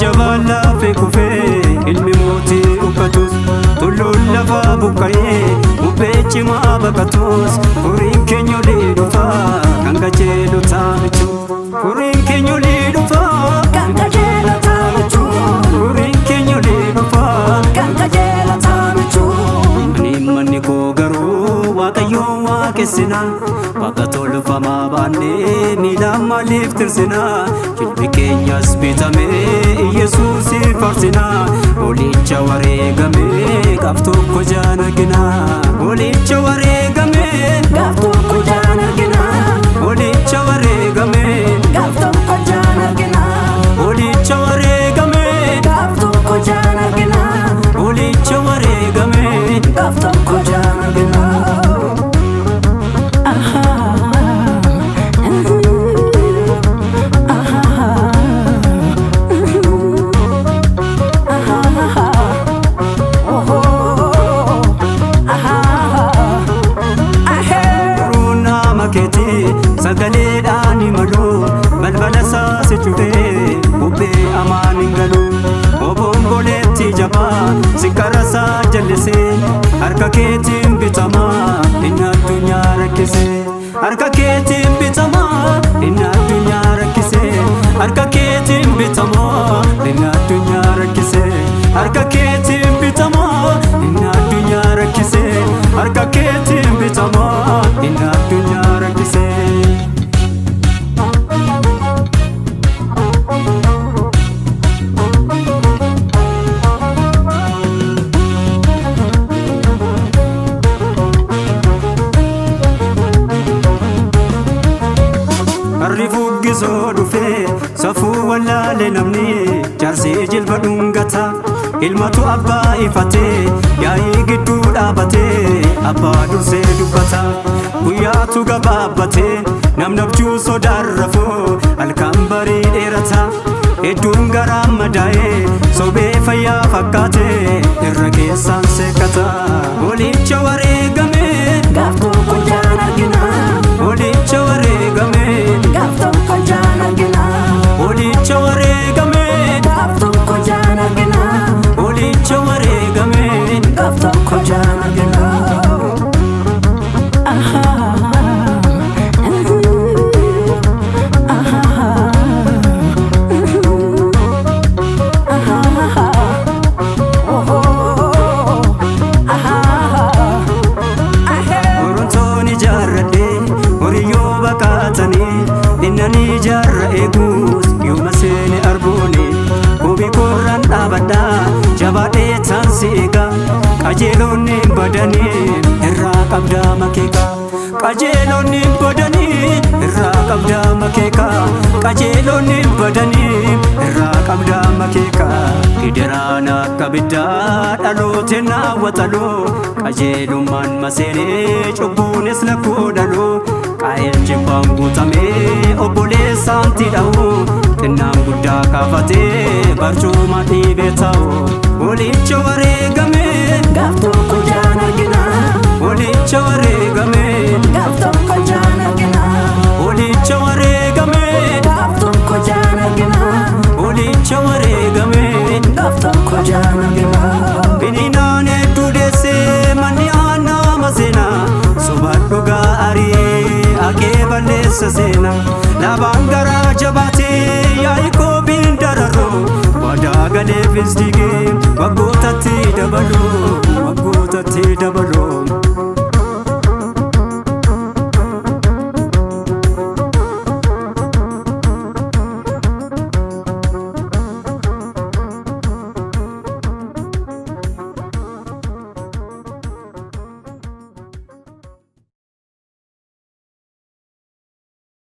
Jabaan laafee kufee ilmi mootii uffatus, tulluun lafaa buqqa'ee bubbee cimaa baqatus, furiin keenya olii dhufaa kan qajeelotaa michu. Furiin keenya olii dhufaa kan qajeelotaa michu. Furiin keenya olii dhufaa kan qajeelotaa michu. Ani manni koo garuu Waaqayyoon waaqessina. Waaqa tolfamaa baannee miilaan maaliif tirsina? Jilbi keenyas bitamee Yesuusiif faarsina. Hoolicha wareegamee gaaf tokko jaan argina. Hoolicha wareegamee gaaf tokko jaan argina. Hoolicha wareegamee gaaf tokko jaan argina. Hoolicha wareegamee gaaf tokko jaan argina. Hoolicha wareegamee gaaf tokko jaan argina. Garuu nama keetii sagaleedhaan imalu, balbala isaa si cufee bubbee amaan hin galu. Obomboleetti jabaa si karasaa jallisee, harka keetiin bitamaa inni addunyaa rakkisee. Harka keetiin bitamaa inni addunyaa rakkisee. Harka keetiin bitamaa inni addunyaa rakkisee. Harka keetiin bitamaa inni addunyaa rakkisee. Harka keetiin bitamaa inni addunyaa rakkisee. Harri fuggisoo dhufee safuu wallaale, namni jaarsee jilba dhungata. Ilmatu abbaa ifatee yaa'ii gidduu dhaabatee abbaa dursee dubbata. Guyyaatu gabaabbatee namni abjuu sodaarrafuu halkan barii dheerata. Hedduun garaa madaa'ee sobee fayyaa fakkaatee irra keessaan seekkata. Hoolicha wareegamee gaaf tokko jaan argina. Hoolicha wareegamee gaaf tokko jaan argina. Hoolicha wareegamee gaaf tokko jaan argina. Hoolicha wareegamee gaaf tokko jaan argina. Orontoon ijaarradhee horiyyoo baqatanii, innani ijaarra eeguus yooma seene arbooni. Kobii korraan dhaabadhaa jabaadhee taansi eega, qajeelonni hin badanii irraa qabdaa makeeka. Qajeelonni hin badanii irraa qabdaa makeeka. Qajeelonni hin badanii irraa qabdaa makeeka. Gidiraan akka biddaa dhalooteen naawwataloo, qajeelummaan maseenee cubbuunis lakkoo dhaloo. Qaa'el jibbaan guutamee obboleessaanti dha'u, xinnaan guddaa kaafatee barcuma dhiibee taa'u. Hoolicha wareegamee gaaf tokko jaan argina. Hoolicha wareegamee gaaf tokko jaan argina. Hoolicha wareegamee gaaf tokko jaan argina. Hoolicha wareegamee gaaf tokko jaan argina. Bininaan hedduu deessee manni aanaa maseena, soba dhugaa ari'ee haqee balleessa seena. Laabaan garaa jabaatee Yaaqoobiin dararu, waadaa galeefis diigee waggootatti dabalu, waggootatti dabalu.